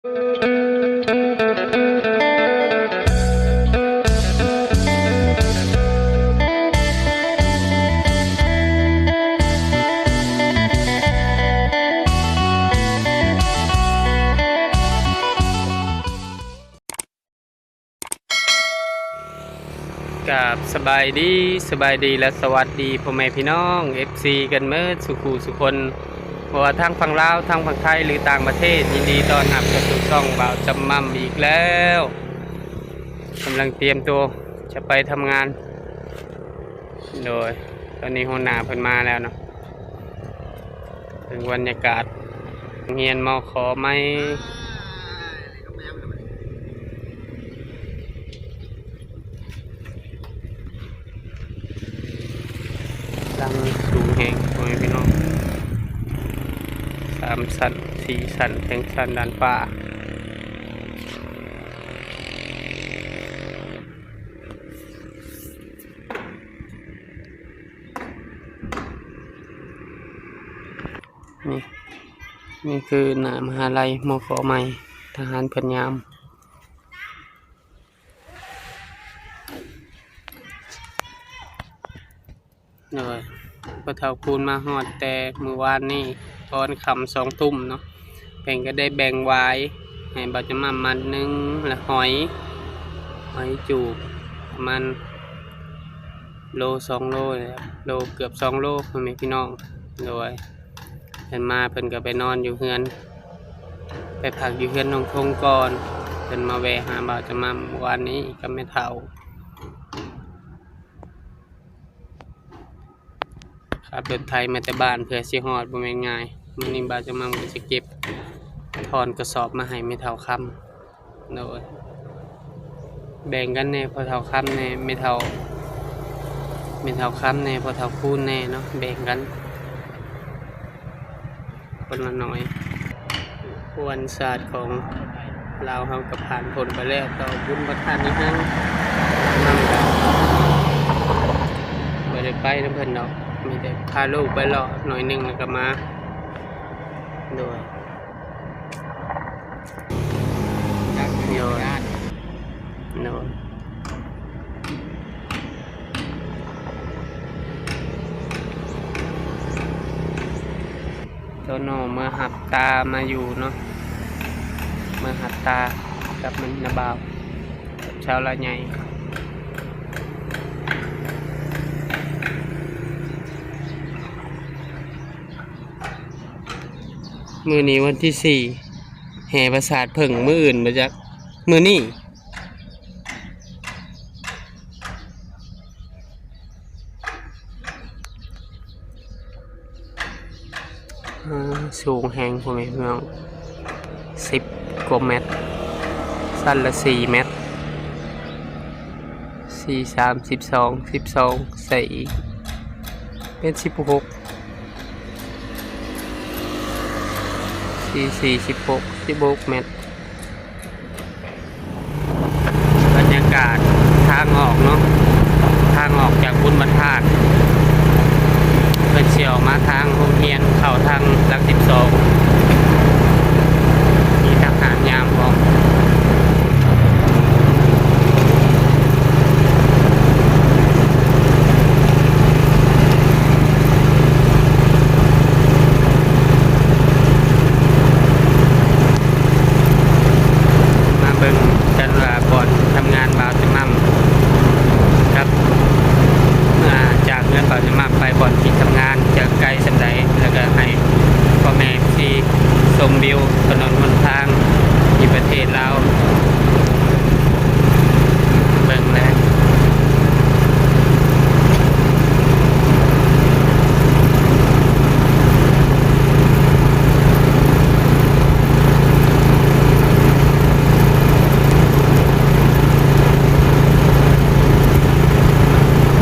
ກາບສະບາຍດີ, ສະບາຍດີ ແລະ ສະຫວັດດີພໍ່ແມ່ພີ່ນ້ອງ ເອັຟຊີ ກັນເໝິດສູ່ຄູ່ສູ່ຄົນ, ບໍ່ວ່າທາງຝັ່ງລາວ, ທາງຝັ່ງໄທ ຫຼື ຕ່າງປະເທດ, ຍິນດີຕ້ອນຮັບເຂົ້າສູ່ຊ່ອງບ່າວຈຳໝ່ຳອີກແລ້ວ. ກຳລັງຕຽມໂຕຈະໄປທຳງານ. ໂດຍ ຕອນນີ້ຫົວໜ້າເພິ່ນມາແລ້ວເນາະ. ເບິ່ງບັນຍາກາດໂຮງຮຽນ ມຂ ໃໝ່ ຫຼັງສູງແຮງ ພໍ່ແມ່ພີ່ນ້ອງ, ສາມຊັ້ນ ສີ່ຊັ້ນ ເທິງຊັ້ນດາດຟ້າ. ນີ້ ນີ້ຄືໜ້າມະຫາໄລ ມຂ ໃໝ່ ທະຫານເພິ່ນຍາມ. ໂດຍ ພໍ່ເຖົ້າຄູນມາຮອດແຕ່ມື້ວານນີ້ ຕອນຄ່ຳສອງທຸ່ມເນາະ, ເພິ່ນກໍໄດ້ແບ່ງຫວາຍໃຫ້ບ່າວຈຳໝ່ຳມັດໜຶ່ງ ແລະ ຫອຍ ຫອຍຈູບປະມານໂລສອງໂລນີ້ແຫຼະ, ໂລ ເກືອບສອງໂລ ພໍ່ແມ່ພີ່ນ້ອງ. ໂດຍ ເພິ່ນມາ ເພິ່ນກໍໄປນອນຢູ່ເຮືອນ ໄປພັກຢູ່ເຮືອນນ້ອງທົງກ່ອນ, ເພິ່ນມາແວ່ຫາບ່າວຈຳໝ່ຳມື້ວານນີ້ກັບແມ່ເຖົ້າ. ຂັບລົດໄຖມາແຕ່ບ້ານເພື່ອຊິຮອດບໍ່ແມ່ນງ່າຍ. ມື້ນີ້ບ່າວຈຳໝ່ຳກໍຈະເກັບ ທ້ອນກະສອບມາໃຫ້ແມ່ເຖົ້າຄຳ. ໂດຍ ແບ່ງກັນແດ່ ພໍ່ເຖົ້າຄຳແດ່ ແມ່ເຖົ້າ ແມ່ເຖົ້າຄຳແດ່ ພໍ່ເຖົ້າຄູນແດ່ເນາະ, ແບ່ງກັນຄົນລະໜ້ອຍ. ປະຫວັດສາດຂອງລາວເຮົາກໍຜ່ານພົ້ນໄປແລ້ວ, ຕໍ່ບຸນພະທາດອີ່ຫຍັງ ມັນກໍບໍ່ໄດ້ໄປນຳເພິ່ນດອກ, ມີແຕ່ພາລູກໄປເລາະໜ້ອຍໜຶ່ງແລ້ວກໍມາ. ໂດຍ ໂດຍ ໂດຍ ໂຕໂນ່ເມືອຮັບຕາມາຢູ່ເນາະ, ເມືອຮັບຕາກັບມັນນາບ່າວ ກັບຊາວລາວໃຫຍ່. ມື້ນີ້ວັນທີສີ່ ແຫ່ປາສາດເຜິ້ງ, ມື້ອື່ນບໍ່ຈັກ ມື້ນີ້. ອາ ສູງແຮງ ພໍ່ແມ່ພີ່ນ້ອງ, ສິບກວ່າແມັດ, ຊັ້ນລະສີ່ແມັດ, ສີ່ສາມ ສິບສອງ, ສິບສອງ ໃສ່ອີກເປັນສິບຫົກ, ສີ່ສີ່ ສິບຫົກ ສິບຫົກແມັດ. ບັນຍາກາດທາງອອກເນາະ, ທາງອອກຈາກບຸນພະທາດ ເພິ່ນຊິອອກມາທາງໂຮງຮຽນ ເຂົ້າທາງຫຼັກສິບສອງ, ມີທະຫານຍາມພ້ອມ. ມາເບິ່ງກັນວ່າບ່ອນທຳງານບ່າວຈຳໝ່ຳ ກັບ ເອີ ຈາກເຮືອນບ່າວຈຳໝ່ຳໄປບ່ອນທີ່ທຳງານຈະໄກສ່ຳໃດ, ແລ້ວກໍໃຫ້ພໍ່ແມ່ເອັຟຊີຊົມວິວຖະໜົນຫົນທາງທີ່ປະເທດລາວເບິ່ງແລ້ວ.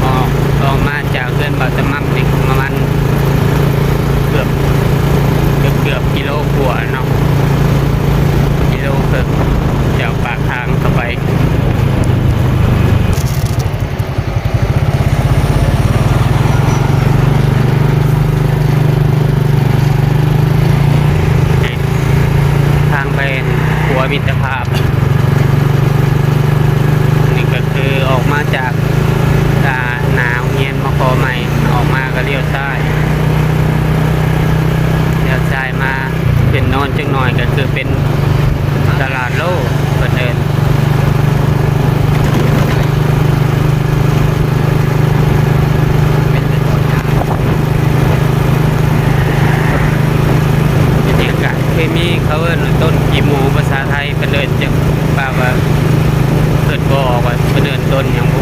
ອອກ ອອກມາຈາກເຮືອນບ່າວຈຳໝ່ຳນີ້ປະມານເກືອບ ເກືອບ ເກືອບກິໂລກວ່າເນາະ. ມິດຕະພາບ. ນີ້ກໍຄືອອກມາຈາກ ອ່າ ໜ້າໂຮງຮຽນ ມຄ ໃໝ່ ອອກມາກໍລ້ຽວຊ້າຍ ລ້ຽວຊ້າຍມາ ຂຶ້ນເນີນຈັກໜ້ອຍກໍຄືເປັນຕະຫຼາດໂລ ເພິ່ນເອີ້ນ ເປັນບັນຍາກາດເຄີມີ ເຂົາເອີ້ນວ່າຕົ້ນຂີ້ໝູ ພາສາໄທ ເພິ່ນເອີ້ນຈັ່ງ ປາກວ່າ ເອີ້ນບໍ່ອອກວ່າເພິ່ນເອີ້ນຕົ້ນຫຍັງບຸ.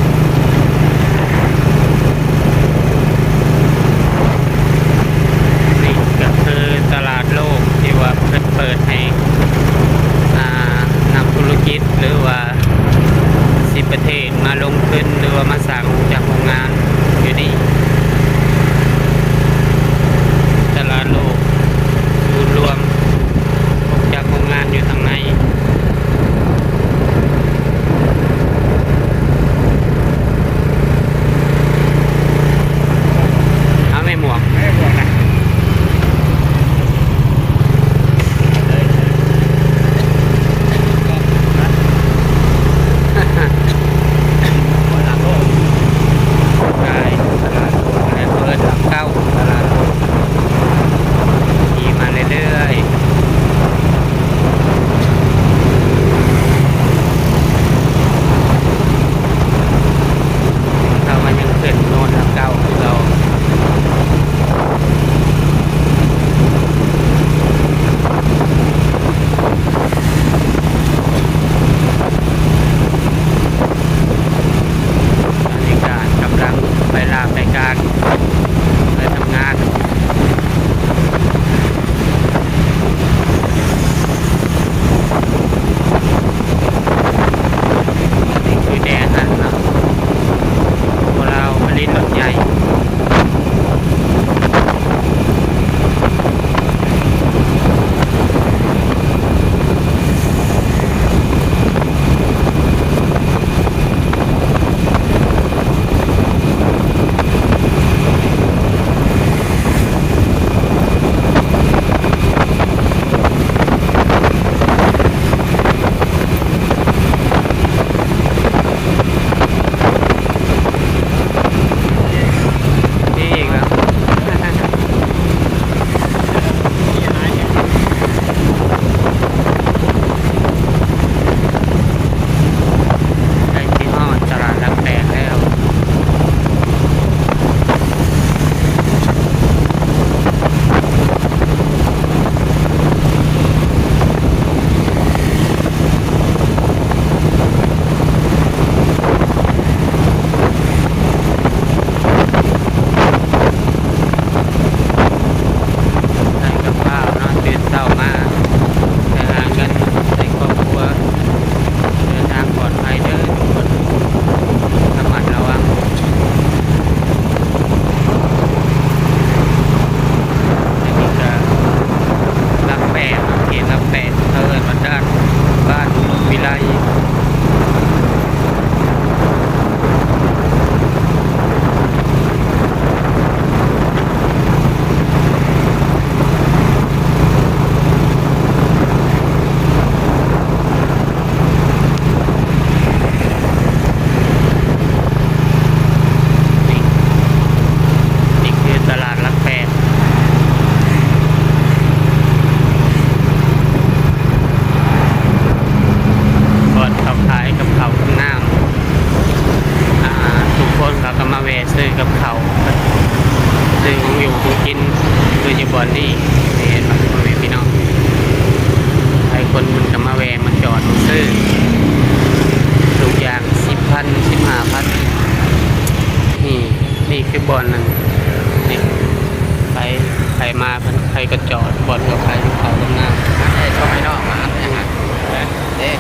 ນີ້ກໍຄືຕະຫຼາດໂລກທີ່ວ່າເພິ່ນເປີດໃຫ້ ອ່າ ນັກທຸລະກິດ ຫຼືວ່າ ສິບປະເທດມາລົງທຶນ ຫຼືວ່າມາສ້າງໂຮງຈັກໂຮງງານຢູ່ນີ້. ຕະຫຼາດໂລກສູນລວມໂຮງຈັກໂຮງງານຢູ່ທາງໃນ. ເອົາແມ່ໝວກ ແມ່ໝວກນະ ໄດ້ ຕະຫຼາດໂລກ ເປີດຫຼັກເກົ້າ ຕະຫຼາດໂລກ ຂີ່ມາເລື້ອຍໆ. ເຮົາກໍຍັງຂຶ້ນໂນນເກົ່າຄືເກົ່າ. ອັນນີ້ກໍກຳລັງໄປລາໄປການ ໄປທຳງານ. ນີ້ຄືແດນຫັ້ນເນາະ ພວກລາວຜະລິດລົດໃຫຍ່. ມີອີກແລ້ວ ໃກ້ຊິຮອດຕະຫຼາດຫຼັກແປດແລ້ວ. ໃສ່ກັບເຂົ້າເນາະ ຕື່ນເຊົ້າມາ ໄປຫາເງິນໃສ່ຄອບຄົວ ເດີນທາງປອດໄພເດີທຸກຄົນ ລະມັດລະວັງ. ອັນນີ້ກະຫຼັກແປດເນາະ ເຂດຫຼັກແປດ ເຂົາເອີ້ນວ່າດ່ານບ້ານວິໄລ. ນີ້ ນີ້ຄືຕະຫຼາດຫຼັກແປດ ບ່ອນເຂົາຂາຍກັບເຂົ້າກັບນ້ຳ ອ່າ ທຸກຄົນເຂົາກໍມາແວ່ຊື້ກັບເຂົ້າ ຊື້ຂອງຢູ່ຂອງກິນ ຄືຢູ່ບ່ອນນີ້ ເຫັນບໍ່ ພໍ່ແມ່ພີ່ນ້ອງ ຫຼາຍຄົນເພິ່ນກໍມາແວ່ມາຈອດມາຊື້ ທຸກຢ່າງສິບພັນ ສິບຫ້າພັນ. ນີ້ ນີ້ຄືບ່ອນນັ້ນ ນີ້ ໃຜ ໃຜມາ ໃຜກໍຈອດ ບ່ອນເຂົາຂາຍກັບເຂົ້າກັບນ້ຳ ໃຫ້ຊອກໃຫ້ນອກ ມາອັດຫຍັງ ເດ້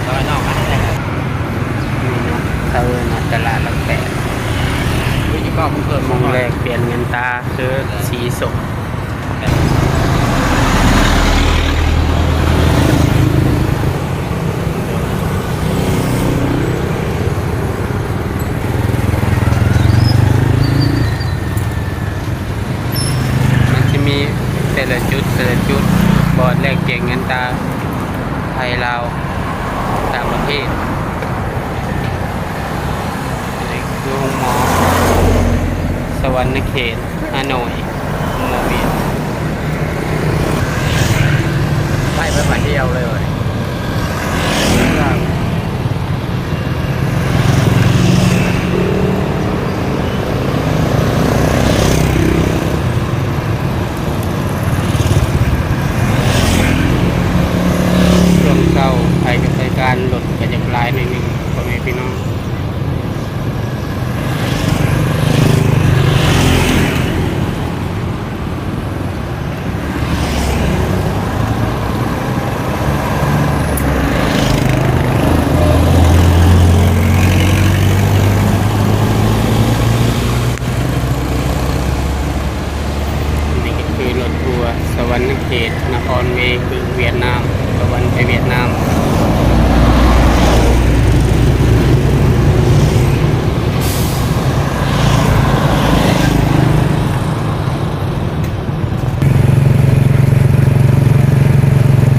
ຊອກໃຫ້ນອກ ມາອັດຫຍັງ ນີ້ເນາະ ເຂົາເອີ້ນວ່າຕະຫຼາດຫຼັກແປດ ຄືຢູ່ເກາະເພິ່ນ ໝ່ອງແລກປ່ຽນເງິນຕາ ຄືສີສົມ ມັນຈະມີແຕ່ລະຈຸດ ແຕ່ລະຈຸດ ບ່ອນແລກປ່ຽນເງິນຕາ. ໄທລາວຕ່າງປະເທດ. ອັນນີ້ຄືໂຮງໝໍສະຫວັນນະເຂດ ຮ່າໂນ້ຍ ໂຮງໝໍວຽດ. ໄປເພິ່ນມາທ່ຽວເລີຍ. ຊ່ວງເຊົ້າໃຜກໍໄປການ ລົດກໍຢາກຫຼາຍໜ້ອຍໜຶ່ງ ພໍ່ແມ່ພີ່ນ້ອງ. ນີ້ກໍຄືລົດທົວສະຫວັນນະເຂດ ນະຄອນເມ ຄືຫວຽດນາມ ສະຫວັນໄປຫວຽດນາມ.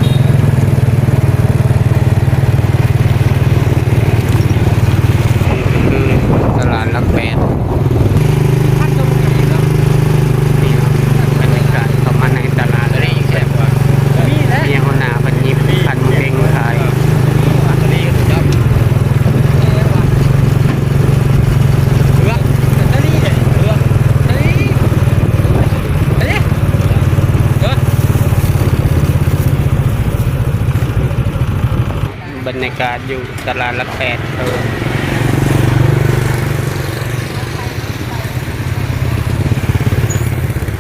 ນີ້ຄືຕະຫຼາດຫຼັກແປດ. ນີ້ບັນຍາກາດເຂົ້າມາໃນຕະຫຼາດແລ້ວ ມີແຫຼະ ມີຫົວໜ້າເພິ່ນຍິບຄັນເບັງຂາຍ. ບັນຍາກາດຢູ່ຕະຫຼາດຫຼັກແປດ ເອີ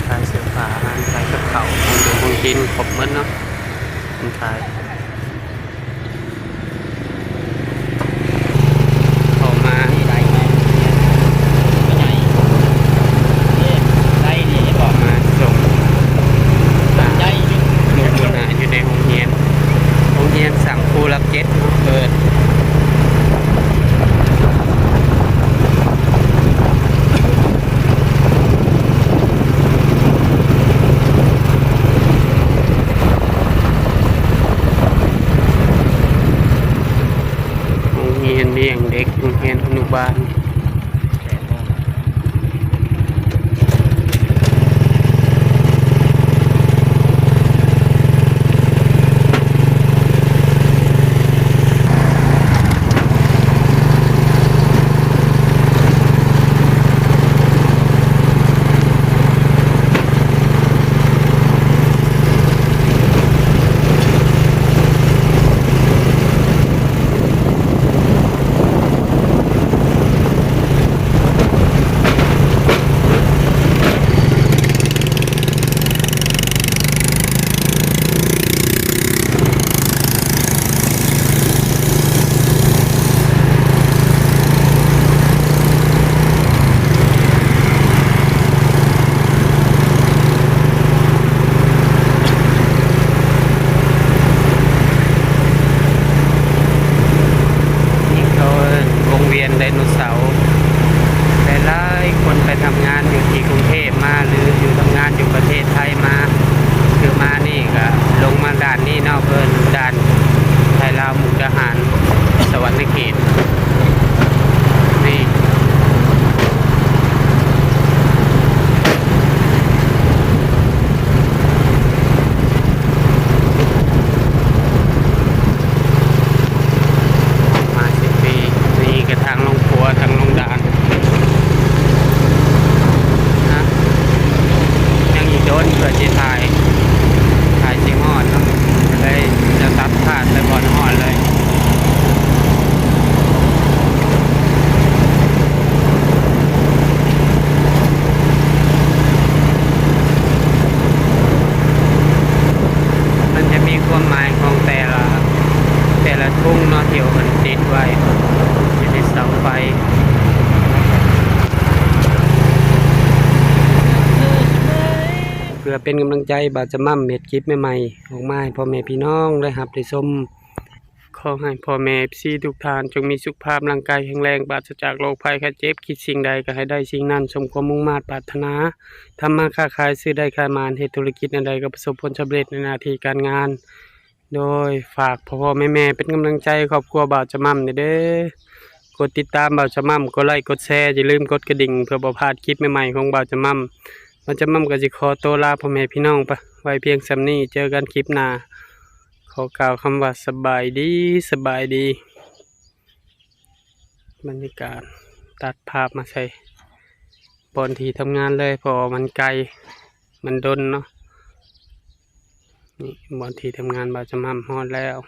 ຂາຍເສື້ອຜ້າ ຮ້ານຂາຍກັບເຂົ້າ ຂອງຢູ່ຂອງກິນ ຄົບໝົດເນາະ ເພິ່ນຂາຍ. ເຂົ້າມາ ນີ້ໄດ້ໄໝ? ໄດ້ ນີ້ ເອີ ໄດ້ນີ້ ເຂົ້າມາສົ່ງ ໄດ້ຢູ່ ລົງຢູ່ໜ້າ ຢູ່ໃນໂຮງຮຽນ ໂຮງຮຽນສັງຄູຫຼັກເຈັດເນາະ ເປີດ. ໂຮງຮຽນລ້ຽງເດັກ ໂຮງຮຽນອະນຸບານ. ນີ້ເຂົາເອີ້ນວົງວຽນໄດໂນເສົາ. ຫຼາຍໆຄົນໄປທຳງານຢູ່ທີ່ກຸງເທບມາ ຫຼື ຢູ່ທຳງານຢູ່ປະເທດໄທມາ ຄືມານີ້ກະລົງມາດ່ານນີ້ເນາະ ເພິ່ນດ່ານໄທລາວ ມຸກດາຫານ ສະຫວັນນະເຂດ ນີ້. ມາສິບປີ ນີ້ກະທາງລົງຂົວ ທາງລົງດ່ານນະ ຍັງອີກດົນເພື່ອຊິຖ່າຍ ຖ່າຍຊິຮອດເນາະ ເລີຍຈະຕັດພາບໄປບ່ອນຮອດເລີຍ. ມັນຈະມີຄວາມໝາຍຂອງແຕ່ລະ ແຕ່ລະທຸງເນາະ ທີ່ວ່າເພິ່ນຕິດໄວ້ຢູ່ໃນເສົາໄຟ. ເພື່ອເປັນກຳລັງໃຈ ບ່າວຈະໝ່ຳເຮັດຄລິບໃໝ່ໆອອກມາໃຫ້ພໍ່ແມ່ພີ່ນ້ອງໄດ້ຮັບໄດ້ຊົມ. ຂໍໃຫ້ພໍ່ແມ່ເອັຟຊີທຸກທ່ານ ຈົ່ງມີສຸຂະພາບຮ່າງກາຍແຂງແຮງ ປາສະຈາກໂລກໄພໄຂ້ເຈັບ, ຄິດສິ່ງໃດກໍໃຫ້ໄດ້ສິ່ງນັ້ນ ສົມຄວາມມຸ່ງມາດປາດຖະໜາ, ທຳມາຄ້າຂາຍ ຊື້ໄດ້ຂາຍໝານ, ເຮັດທຸລະກິດແນວໃດກໍປະສົບຜົນສຳເລັດໃນໜ້າທີ່ການງານ. ໂດຍ ຝາກພໍ່ໆແມ່ໆເປັນກຳລັງໃຈຄອບຄົວບ່າວຈະໝ່ຳແດ່ເດີ. ກົດຕິດຕາມບ່າວຈະໝ່ຳ, ກົດໄລກ໌ ກົດແຊ, ຢ່າລືມກົດກະດິ່ງເພື່ອບໍ່ພາດຄລິບໃໝ່ໆຂອງບ່າວຈະໝ່ຳ. ບ່າວຈະໝ່ຳກໍຊິຂໍຕົວລາພໍ່ແມ່ພີ່ນ້ອງໄປ ໄວ້ພຽງສ່ຳນີ້, ເຈີກັນຄລິບໜ້າ. ຂໍກ່າວຄຳວ່າສະບາຍດີ, ສະບາຍດີ. ບັນຍາກາດ ຕັດພາບມາໃສ່ບ່ອນທີ່ທຳງານເລີຍ ເພາະວ່າມັນໄກ ມັນດົນເນາະ. ນີ້ບ່ອນທີ່ທຳງານບ່າວຈະໝ່ຳ ຮອດແລ້ວ.